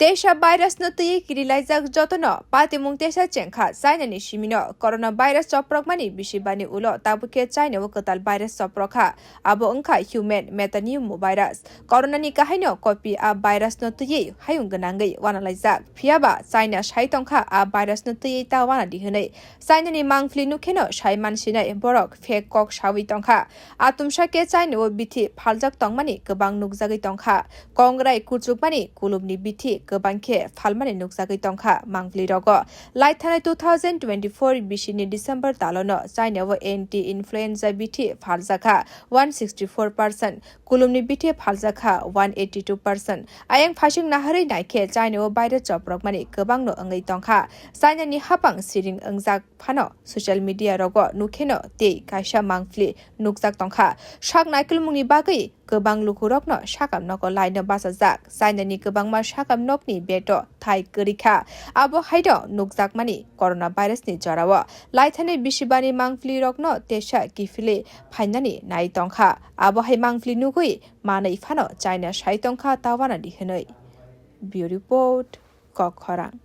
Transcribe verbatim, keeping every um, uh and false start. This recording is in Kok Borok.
Teisa virus no twi kirilaijak jotono patimung teisa chengkha China ni simino. Corona virus choprokmani bisi bani ulo tabukhe China o kwtal virus choprokha, abo wngkha human metapneumovirus. Corona ni kahaino kopi a virus no twiwi hayung gwnangwi wanalaijak. Phiyaba China sai tongkha a virus no twiwi ta wanadi hwnwi. China ni mangpili nukheno sai mansinai borok fake kok sawi tongkha. Atumsa khe China o bithi phaljak tongmani kwbang nukjagwi tongkha. Kongrai kuchukmani kulumni bithi kwbang khe phalmani nukjagwi tongkha mangpili rogo. Laithanai two thousand twenty-four bisini December talono China o anti influenza bithi phaljakha one sixty-four percent, kulumni bithi phaljakha one eighty-two percent. Ayang phasing naharwi naikhe China o baire choprokmani kwbangno wngwi tongkha. China ni hapang siring wngjak phano social media rogo nukheno tei kaisa mangpili nukjak tongkha. Sak naikolmungni bagwi kwbang lukurokno sakam nogo laino bachajak. China ni kwbangma sakam nokni beto thai kwrwi kha. Abo haino nukjakmani corona virus ni jorao laithani bisibani mangpili rokno tesa kiphilwi phainani nai tongkha. Abo hai mangpili nugwi manwi phano China sai tongkha ta wanadi hwnwi. Bureau Report, Kokkhorang.